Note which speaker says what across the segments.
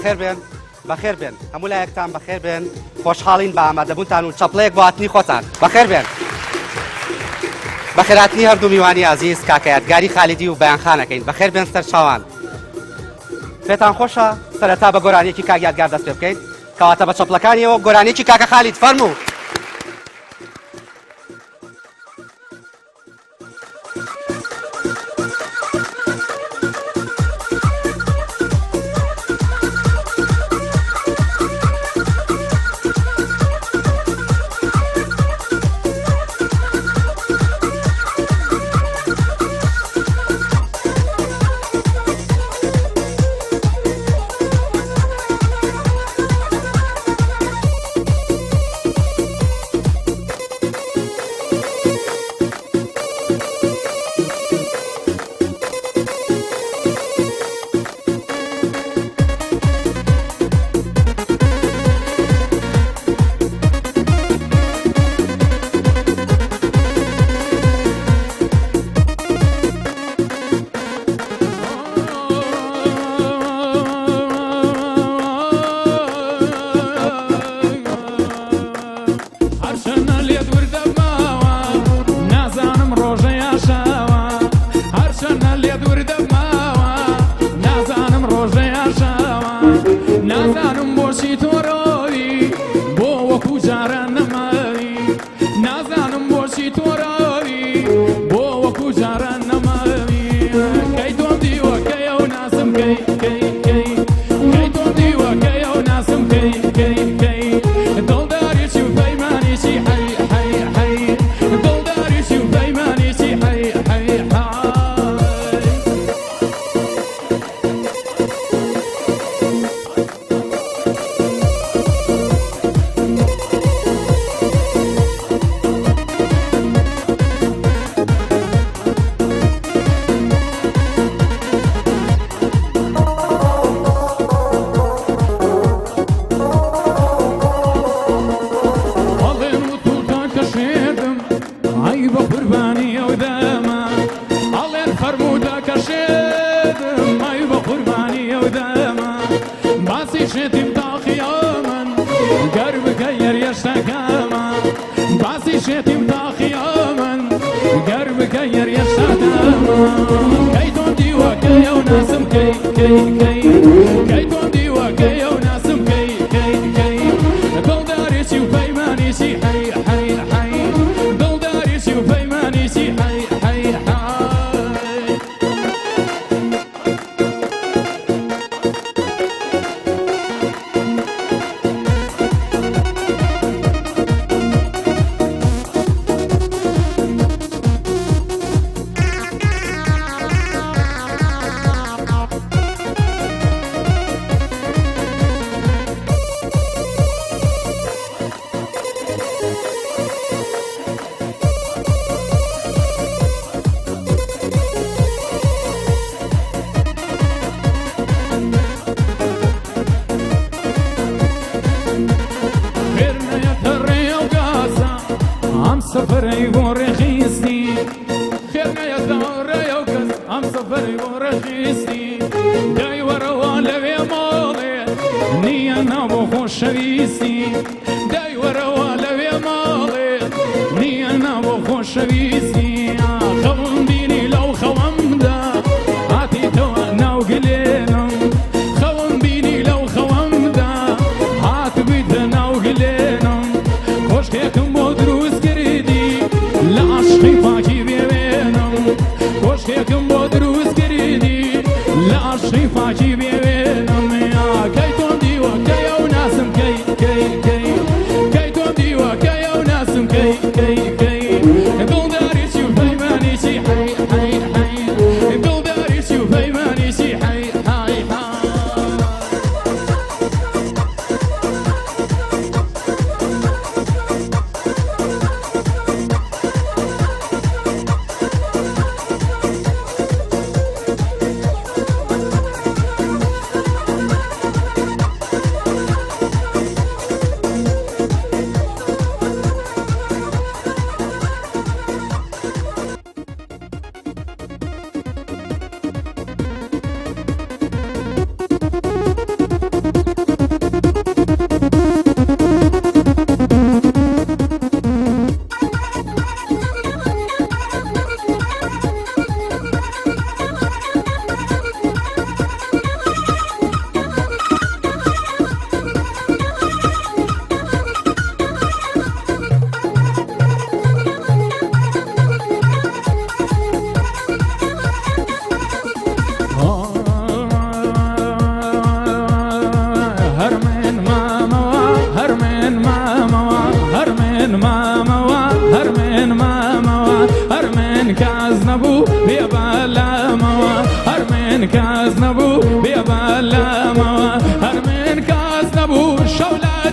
Speaker 1: بەخێر بێن بەخێر بێن هەموو لایەکتان بەخێر بێن خۆشحاڵین بە ئامادەبوونتان و چەپڵەیەک بۆ هاتنی خۆتان بەخێر بێن. بەخێراتنی هەردوو میوانی ئازیز کاکە یادگاری خالیدی و بەیان خانەکەین بەخێر بێن سەر چاوان. پێتان خۆشە سەرەتا بە گۆرانیەکی کاک یادگار دەست پێ بکەین کەواتە بە چەپڵەکانیەوە گۆرانیەکی کاکە خالید فەرموو.
Speaker 2: هەرچەنە لێت وردەبمەوە نازانم ڕۆژە یا شەوە هەرچەنە لێت وردەبمەوە نازانم ڕۆژە یا شەوە نازانم بۆچی تۆ ڕۆی بۆ وەکو جاران نەماوی نازانم بۆچی تۆ ڕۆی بۆ وەکو جاران نەماوی کەی تۆم دیوە کەی ئەو ناسم کەی کەی کەی کەی تۆم دیوە کەی ئەو ناسم کەی کەی کەی دڵداریی و پەیمانیی حەی حەی حەی دڵداریی و پەیمانیی حەی حەی حەی. ئەڵێن وتوتان کە شێتم ئەی بە قوربانی ئەو دەمە ئەڵێن فەرموودە کە شێتم ئەی بە قوربانی ئەو دەمە باسی شێتیم تا قیامەن گەر بکە یەریەشتەکەمە باسی شێتیم تا قیامەن گەر بکە یەریەشتەکەمە کەی تۆم دیوە کەی ئەو ناسم کەی کەی کەی کەی تۆم دیوە کەی ئەو ناسم کەی کەی کەی دڵداریی و پەیمانیی حەی حەی حەی دڵداریی و پەیمانیی حەی حەی حەی. ئەم سەفەرەی بۆ ڕێخیستی خێر نەیەتە ڕێ و کەس ئەم سەفەرەی بۆ ڕێخیستی دای وەرەوە لەوێ ماڵێ نییە ناو بۆ خۆشەویستی دای وەرەوە لەوێ ماڵێ نییە ناو بۆ خۆشەویستی خەوم بینی لەو خەوەمدا هاتیتەوە ناو گلێنم خەوم بینی لەو خەوەمدا هاتبیتە ناو گلێنم کۆشکێکم بۆ دروست کردی لە عەشقی پاکی بێوێنم کۆشکێکم بۆ دروست کردی لە عەشقی پاکی بێوێنم کەی تۆم دیوە کەی ئەو ناسم کەی کەی کەی.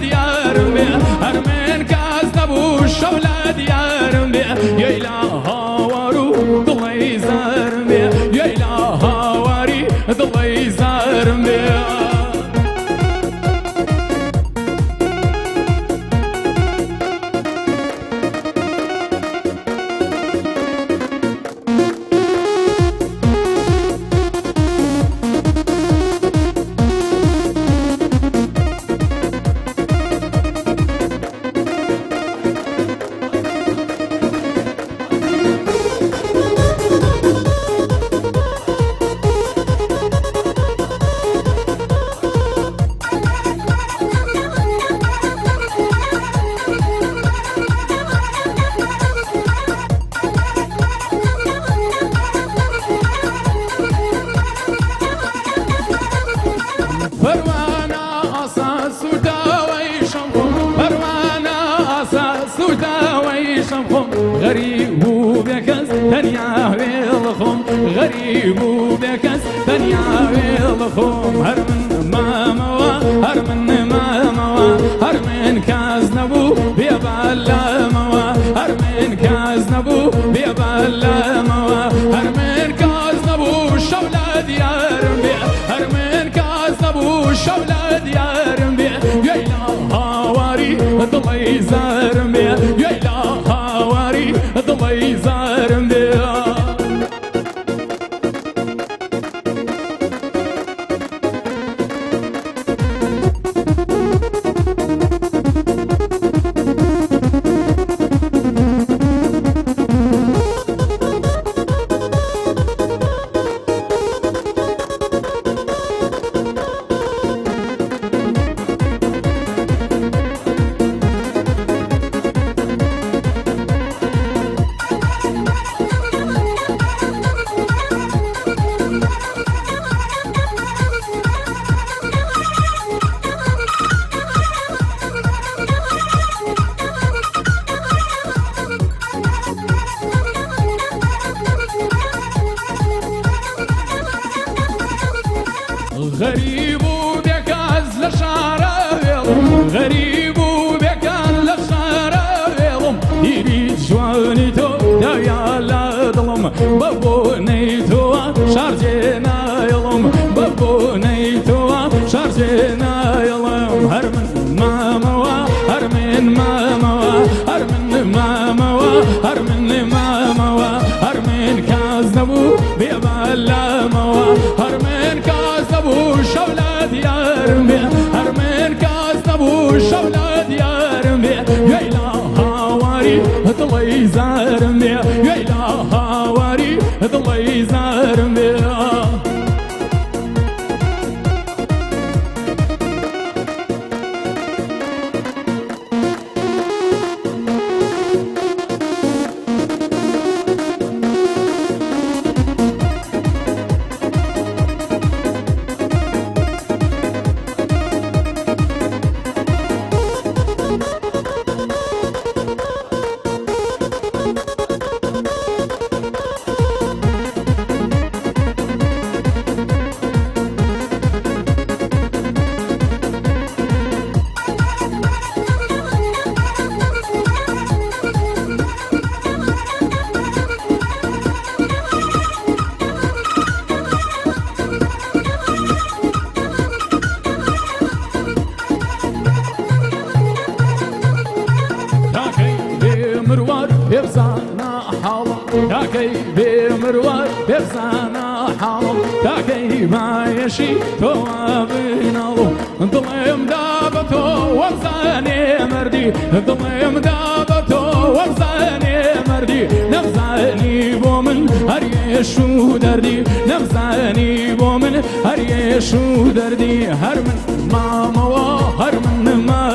Speaker 2: دیارم بێ، هەر من کەس نەبوو شەو لە دیارم بێ، گوێی لە هاوار و دڵی زارم بێ، گوێی لە هاواری دڵی زارم بێ. پەروانە ئاسا سووداوەی شەمخۆم، پەروانە ئاسا سووداوەی شەمخۆم، غەریب و بێکەس تەنیا وێڵ خۆم، غەریب و بێکەس تەنیا وێڵ خۆم، هەر من مامەوە، هەر من مامەوە، هەر من کەس نەبوو بێ بەلامەوە، هەر من کەس نەبوو بێ بەلامەوە، هەر من کەس نەبوو شەو لە دیارم بێ، هەر من کەس نەبوو شەو لە دیارم بێ، گوێی لە هاواری دڵی زارم بێ، گوێی لە هاواری دڵی زارم بێ. غەریب و بێکەس لە شارە وێڵم، غەریب و بێکەس لە شارە وێڵم، دیری جوانی تۆ دایا لە دڵم، بە بۆنەی تۆوە شار جێ نایەڵم، بە بۆنەی تۆوە شار جێ نایەڵم، هەر من مامەوە، هەر من مامەوە، هەر من مامەوە، هەر من مامەوە، هەر من کەس نەبوو بێ بەلامەوە، هەر من کەس نەبوو شەو لە دیارم بێ، هەر من کەس نەبوو شەو لە دیارم بێ، گوێی لە هاواری دڵی زارم بێ، گوێی لە هاواری دڵی زارم بێ. تاکەی بێ مروار پێبزانە حاڵم، تاکەی بێ مروار پێبزانە حاڵم، تاکەی مایەشی تۆ بناڵم، دڵێم دا بە تۆ وەبزانێ مەردی، دڵێم دا بە تۆ وەبزانێ مەردی، نەمزانی بۆ من هەر یەش و دەردی، نەمزانی بۆ من هەر یەش و دەردی، هەر من مامەوە، هەر من مامەوە.